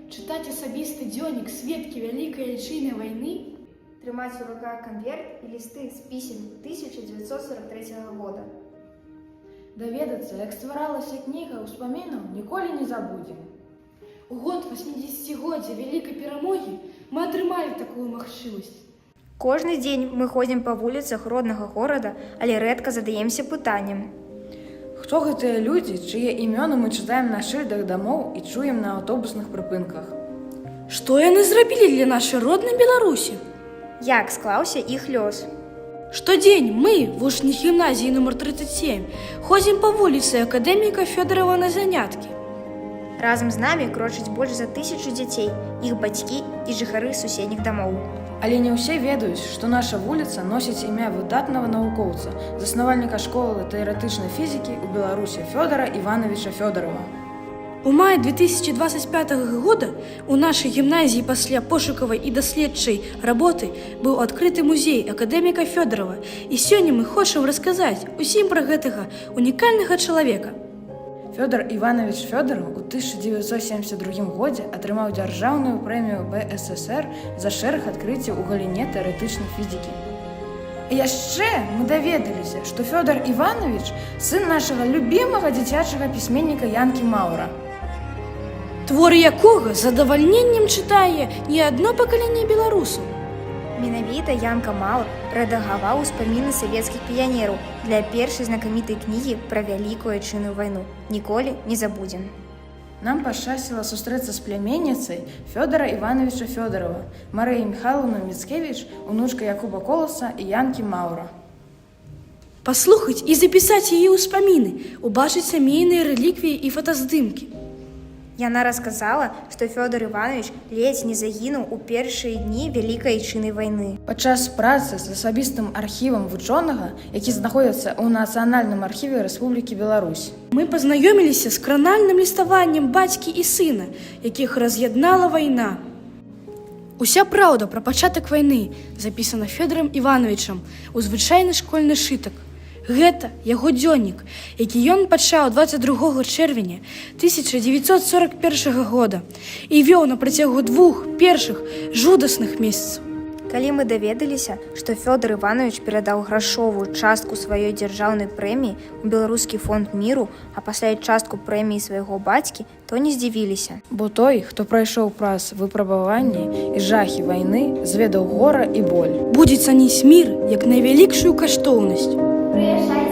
Чытаць асабісты дзённік сведкі Вялікай Айчыннай вайны. Трымаць у руках канверт і лісты з пісем 1943 года. Даведацца, як стваралася кніга ўспамінаў «Ніколі не забудзем». У год 80-годдзя Вялікай Перамогі мы атрымалі такую магчымасць. Кожны дзень мы ходзім па вуліцах роднага горада, але рэдка задаемся пытаннем. Хто гэтыя людзі, чые імёны мы чытаем на шыльдах дамоў і чуем на аўтобусных прыпынках? Што яны зрабілі для нашай роднай Беларусі? Як склаўся іх лёс? Штодзень мы, вучні гімназіі нумар 37, ходзім па вуліцы Акадэміка Фёдарава на заняткі. Разам з намі крочаць больш за 1000 дзяцей, іх бацькі і жыхары суседніх дамоў. Але не ўсе ведаюць, што наша вуліца носіць імя выдатнага навукоўца, заснавальніка школы тэарэтычнай фізікі ў Беларусі Фёдара Іванавіча Фёдарава. У маі 2025 года у нашай гімназіі пасля пошукавай і даследчай работы быў адкрыты музей акадэміка Фёдарава. І сёння мы хочам расказаць усім пра гэтага унікальнага чалавека. Фёдар Іванавіч Фёдараў у 1972 годзе атрымаў дзяржаўную прэмію БССР за шэраг адкрыццяў у галіне тэарэтычнай фізікі. А яшчэ мы даведаліся, што Фёдар Іванавіч — сын нашага любімага дзіцячага пісьменніка Янкі Маўра. Творы якога з задавальненнем чытае не адно пакаленне беларусаў. Менавіта Янка Маўр рэдагаваў успаміны савецкіх піянераў для першай знакамітай кнігі пра Вялікую Айчынную вайну «Ніколі не забудзем». Нам пашчасціла сустрэцца з пляменніцай Фёдара Іванавіча Фёдарава, Марыяй Міхайлаўнай Міцкевіч, унучкай Якуба Коласа і Янкі Маўра. Паслухаць і запісаць яе ўспаміны, убачыць сямейныя рэліквіі і фотаздымкі. Яна расказала, што Фёдар Іванавіч ледзь не загінуў у першыя дні Вялікай Айчыннай вайны. Падчас працы з асабістым архівам вучонага, які знаходзіцца ў Нацыянальным архіве Рэспублікі Беларусь, мы пазнаёміліся з кранальным ліставаннем бацькі і сына, якіх раз'яднала вайна. Уся праўда пра пачатак вайны запісана Фёдарам Іванавічам у звычайны школьны сшытак. Гэта яго дзённік, які ён пачаў 22 чэрвеня 1941 года і вёў на працягу двух першых жудасных месяцаў. Калі мы даведаліся, што Фёдар Іванавіч перадаў грашовую частку сваёй дзяржаўнай прэміі ў Беларускі фонд міру, а пасля і частку прэміі свайго бацькі, то не здзівіліся. Бо той, хто прайшоў праз выпрабаванні і жахі вайны, зведаў гора і боль. Будзе цаніць мір як найвялікшую каштоўнасць. Прыязджайце.